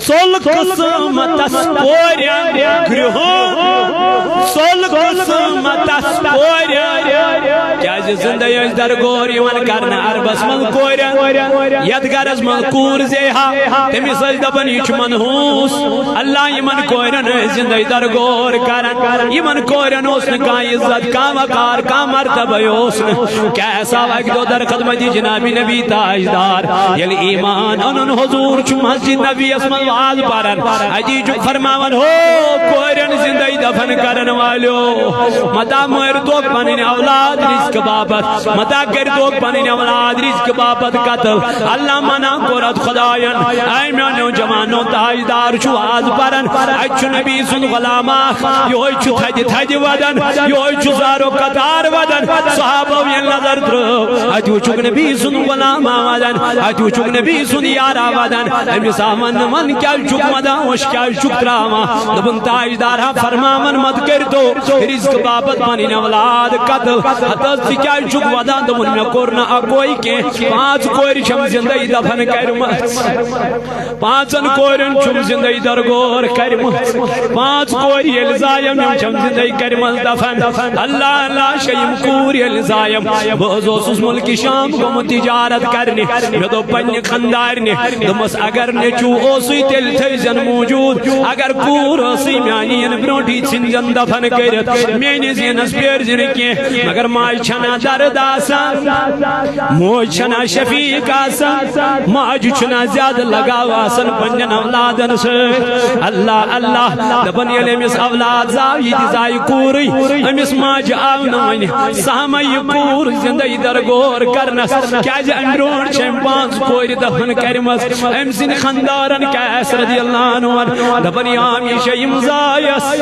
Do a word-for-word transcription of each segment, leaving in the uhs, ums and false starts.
ژوٚل قسمتس پورٮ۪ن گرٛہُن، ژوٚل قسمتس پورٮ۪ن۔ کیازِ زندے ٲسۍ درگور یِوان کرنہٕ عربس منٛز کورٮ۪ن۔ یتھ گرس منٛز کوٗر زیہا، تٔمِس ٲسۍ دپان، یہِ چھُ منحوس۔ اللہ یِمن کورٮ۪ن ٲسۍ زندے درگور کران۔ یِمن کورٮ۪ن اوس نہٕ کانٛہہ عزت، کانٛہہ وقار، کانٛہہ مرتبہ اوس نہٕ۔ کیٛاہ سا اکہِ دۄہ در خدمت جناب نبی تاجدار، ییٚلہِ ایمان اونُن حضور چھُ مسجد نبیَس منٛز واز پران، اتی چھُ فرماوان، ہو کورٮ۪ن زندے دفن کرن والیو، متا مٲرۍ توکھ پنٕنۍ اولاد رزقہٕ باپتھ، متا کٔرۍ توکھ پنٕنۍ اولاد رزقہٕ باپتھ قتل۔ اللہ منع کوٚر اتھ خداین۔ اے میانیو جوانو، تاجدار چھُ واز پران، اتہِ چھُ نبی سُنٛد غلام اکھ، یہوے چھُ تھدِ تھدِ ودان، یہوے چھُ زارو قطار ودان۔ صحابو ییٚلہِ نظر ترٲو، اتہِ وُچھُکھ نبی سُنٛد غلام ودان، اتہِ وُچھُکھ نبی سُنٛد یارا ودان۔ أمِس آو وننہٕ، ون کیازِ چھُکھ ودان، اوٚش کیازِ چھُکھ تراوان؟ دوٚپُن، تاجدار ہا فرماوان، مت کٔرۍتو رزقہٕ باپتھ پنٕنۍ اولاد قتل۔ ہتہٕ حظ، ژٕ کیازِ چھُکھ ودان؟ دوٚپُن، مےٚ کوٚر نہٕ اکوے کینٛہہ، پانٛژھ کورِ چھَم زندے دفن کرِمژ۔ پانٛژن کورٮ۪ن چھُم زندے درگور کرِمٕژ۔ پانٛژھ کورِ ییٚلہِ زایَم، یِم چھَم زندے کرِمَژ دفن۔ اللہ اللہ چھےٚ یِم کوٗر ییٚلہِ زایَم۔ بہٕ حظ اوسُس مُلکہِ شام گوٚمُت تجارت کرنہِ۔ مےٚ دوٚپ پننہِ خندارنہِ، دوٚپمَس، اگر نیٚچوٗ اوسُے تیٚلہِ تھٲوزٮ۪ن موٗجوٗد، اگر کوٗر ٲسٕے میٛانہِ یِنہٕ برٛونٛٹھٕے ژھٕنزٮ۪ن دفن کٔرِتھ، میٛٲنِس زینَس پھیرزِ نہٕ کینٛہہ۔ مگر ماجہِ چھَنا درد آسان؟ موج چھنا شفیق آسان، ماجہِ چھُنا زیادٕ لگاو آسان پننٮ۪ن اولادن سۭتۍ۔ اللہ اللہ، دپان ییٚلہِ أمِس اولاد زاو، یہِ تہِ زایہِ کوٗرٕے، أمِس ماجہِ آو نہٕ وۄنۍ سہمٕے یہِ کوٗر زندے درگور کرنس، کیازِ امہِ برونٛٹھ چھِ أمۍ پانٛژھ کورِ دفن کرِمژ۔ أمۍ سٕنٛدۍ خاندارن کیس رضی اللہ عنہ دپان، یا ہمیشہ یِم زایس،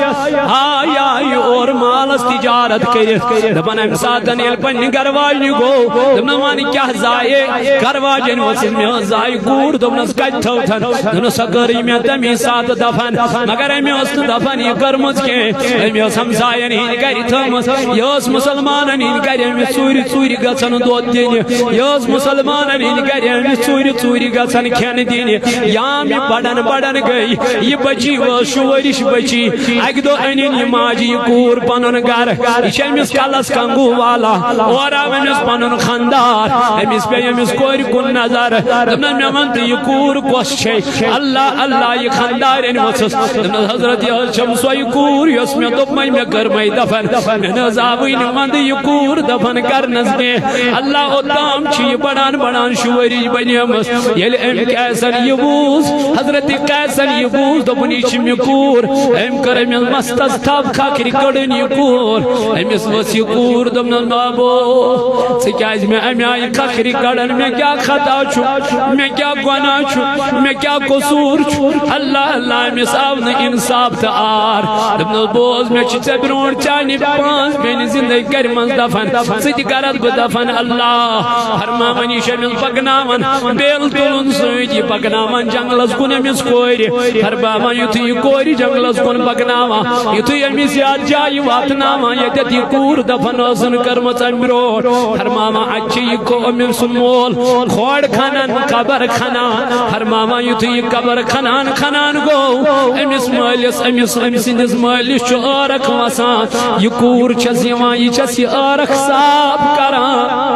آے آے اور مالس تجارت کٔرِتھ۔ دپان امہِ ساتن ییٚلہِ پننہِ گرٕ واجنہِ گوٚو، دوٚپنس، وَنہِ کیٛاہ زایے؟ گرٕ واجنۍ ؤژھٕس، مےٚ ٲس زایہِ کوٗر۔ دوٚپنس، کتہِ تھٲوتھن؟ دوٚپنس، سۄ کٔرٕے مےٚ تمی ساتہٕ دفن، مگر أمۍ ٲس نہٕ دفن یہِ کٔرمٕژ کینٛہہ۔ أمۍ ٲس ہمساین ہٕنٛدۍ گرِ تھٲومٕژ، یہِ ٲس مُسلمانن ہٕنٛدۍ گرِ أمِس ژوٗرِ ژوٗرِ گژھان دۄد دِنہِ، یہِ ٲس مُسلمانن ہٕنٛدۍ گرِ أمِس ژوٗرِ ژوٗرِ گژھان کھٮ۪نہٕ دِنہِ۔ یا مےٚ بڑن بڑن گٔے، یہِ بچی وٲژ شُوٲرِش بچی۔ اکہِ دۄہ أنِن یہِ ماجہِ یہِ کوٗر پنُن گرٕ، یہِ چھِ أمِس کلس کنگوٗ والان، اورٕ آو أمِس پنُن خاندار، أمِس پیٚیہِ أمِس کورِ کُن نظر۔ دوٚپنس، مےٚ وَن تہٕ، یہِ کوٗر کۄس چھے؟ اللہ اللہ، یہِ خاندارٮ۪ن وٕژھٕس۔ دوٚپنس، حضرت، یہِ حظ چھَم سۄے کوٗر، یۄس مےٚ دوٚپمَے مےٚ کٔرمَے دفن۔ مےٚ نہ حظ آوٕے نہٕ وَندٕ یہِ کوٗر دفن کرنس کینٛہہ۔ اللہ اوٚتام چھِ یہِ بڑان بڑان شُوٲرِش بنیمٕژ۔ ییٚلہِ أمۍ قیسن یہِ بوٗز، حضرت قیسن یہِ بوٗز، دوٚپُن، یہِ چھِ مےٚ کوٗر۔ أمۍ کٔر أمِس مستس تھپھ، کھکھرِ کٔڑٕن یہِ کوٗر۔ أمِس ؤژھ یہِ کوٗر، دوٚپنس، بابو، ژٕ کیازِ مےٚ امہِ آیہِ کھکھرِ کڑان؟ مےٚ کیٛاہ خطا چھُ؟ مےٚ کیٛاہ گۄناہ چھُ؟ مےٚ کیٛاہ قصوٗر چھُ؟ اللہ اللہ، أمِس آو نہٕ انصاف تہٕ عار۔ دوٚپنس، بوز، مےٚ چھِ ژےٚ برونٛٹھ چانہِ پانٛژھ بیٚنہِ زندے کرِمژ دفن، ژٕ تہِ کرتھ بہٕ دفن۔ اللہ فرماوان، یہِ چھُ أمِس پکناوان، بیل تُلُن سۭتۍ، یہِ پکناوان جنگلس کُن أمِس کورِ۔ فرماوان، یُتھُے یہِ کورِ جنگلس کُن پکناوان، یُتھُے أمِس یتھ جایہِ واتناوان، ییٚتٮ۪تھ یہِ کوٗر دفن ٲسٕن کٔرمٕژ امہِ برونٛٹھ، فرماوان، اتہِ چھِ یہِ کو-، أمۍ سُنٛد مول کھۄڈ کھنان، قبر کھنان۔ فرماوان، یُتھُے یہِ قبر کھنان کھنان گوٚو، أمِس مٲلِس، أمِس، أمۍ سٕنٛدِس مٲلِس چھُ عٲرق وسان۔ یہِ کوٗر چھَس یِوان، یہِ چھَس یہِ عٲرق صاف کران۔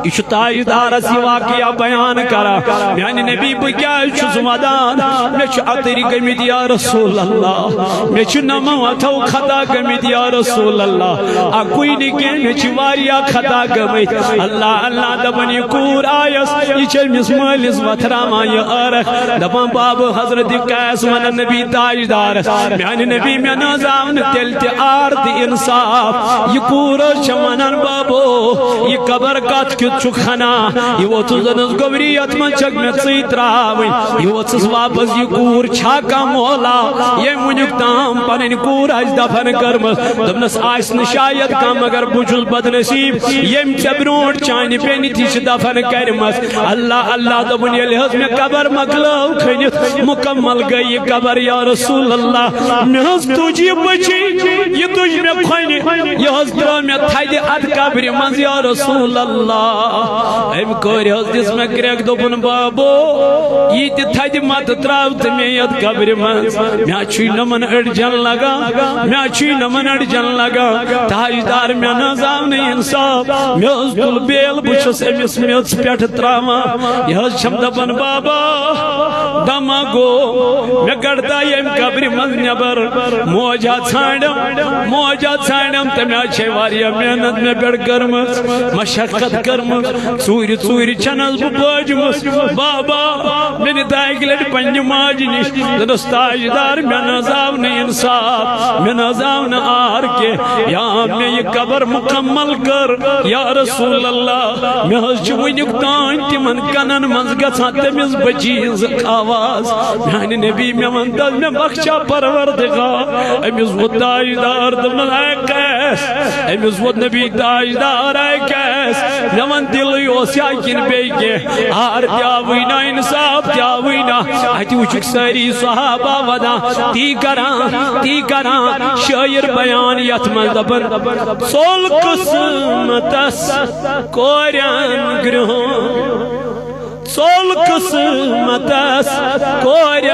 یہِ چھُ تاجدارس یہِ واقعہ بیان کران، میانہِ نبی، بہٕ کیازِ چھُس ودان؟ مےٚ چھُ اَتٕرۍ گٔمٕتۍ یا رسول اللہ، مےٚ چھِ نَمو اَتھو خطا گٔمٕتۍ یا رسول اللہ، اَکُے نہٕ کینٛہہ، مےٚ چھِ واریاہ خطا گٔمٕتۍ۔ اللہ اللہ دَپان، یہِ کوٗر آیَس، یہِ چھِ أمِس مٲلِس وۄتھراوان یہِ عٲرق، دَپان، بابہٕ، حضرت قیس وَنان نبی تاجدارس، میانہِ نبی، مےٚ نہ حظ آو نہٕ تیٚلہِ تہِ عار تہٕ انصاف۔ یہِ کوٗر حظ چھےٚ وَنان، بابو، یہِ قبر کتھ کیُتھ چھُکھ کھنان؟ یہِ ووٚژھُس، دوٚپنس، گوٚبری، یتھ منٛز چھکھ مےٚ ژٕے تراوٕنۍ۔ یہِ ووٚژھُس واپس، یہِ کوٗر چھا کانٛہہ مولا، ییٚمۍ وٕنیُک تام پنٕنۍ کوٗر آسہِ دفن کٔرمٕژ؟ دوٚپنس، آسہِ نہٕ شاید کانٛہہ، مگر بہٕ چھُس بدنصیب، ییٚمۍ ژےٚ برونٛٹھ چانہِ بیٚنہِ تہِ چھِ دفن کرِمژ۔ اللہ اللہ، دوٚپُن، ییٚلہِ حظ مےٚ قبر مۄکلٲو کھٔنِتھ، مکمل گٔے یہِ قبر، یا رسول اللہ، مےٚ حظ تُج یہِ بٔچی، یہِ تُج مےٚ کھۄنہِ، یہِ حظ ترٲو مےٚ تھدِ اتھ قبرِ منٛز، یا رسول اللہ۔ أمۍ کورِ حظ دِژ مےٚ کرٛٮ۪کھ، دوٚپُن، "بابو، یہِ تہِ تھدِ مَتہٕ ترٛاو ژٕ مےٚ یَتھ قبرِ منٛز۔ مےٚ چھُے نمن أڑجن لگان، مےٚ چھُے نمن أڑجن لگان۔ تاجدار، مےٚ نہ حظ آو نہٕ انصاف۔ مےٚ حظ تُل بیل، بہٕ چھُس أمِس میٚژ پٮ۪ٹھ ترٛاوان۔ یہِ حظ چھَم دَپان، بابا، دما گوٚو، مےٚ کڑتا ییٚمہِ قبرِ منٛز نٮ۪بر۔ موج ہا ژھانٛڈم، موج ہا ژھانٛڈم، تٔمۍ حظ چھے واریاہ محنت مےٚ پٮ۪ٹھ کٔرمٕژ، مشقت کٔرمٕژ، ژوٗرِ ژوٗرِ چھَنہٕ حظ بہٕ بوجمٕژ۔ بابا، مےٚ نِتھ اَکہِ لَٹہِ پنٛنہِ ماجہِ نِش، دوٚپنَس، تاجدار، مےٚ نہ حظ آو نہٕ انصاف، مےٚ نہ حظ آو نہٕ آر کینٛہہ۔ یا مےٚ یہِ قبر مکمل کٔر، یا رسول اللہ، مےٚ حظ چھُ وٕنیُک تام تِمن کنن منٛز گژھان تٔمِس بچی ہٕنٛز آواز۔ میانہِ نبی، مےٚ وَن تہٕ، مےٚ بخشا پروردگار۔ أمِس ووت تاجدار، دوٚپنَس، اے قیس، أمِس ووت نبی تاجدار، اے قیس، مےٚ وَن، دِلٕے اوس یا کِنہٕ بیٚیہِ کینٛہہ؟ آر تہِ آوٕے نہ، انصاف تہِ آوٕے نہ۔ اَتہِ وٕچھُکھ سٲری صحابہ وَدان، تی کران، تی کران، شٲعر بیان یَتھ منٛز دَپان، ژوٚل قٕسمتَس کورٮ۪ن گرٛہُن، ژوٚل قٕسمتَس کورٮ۪ن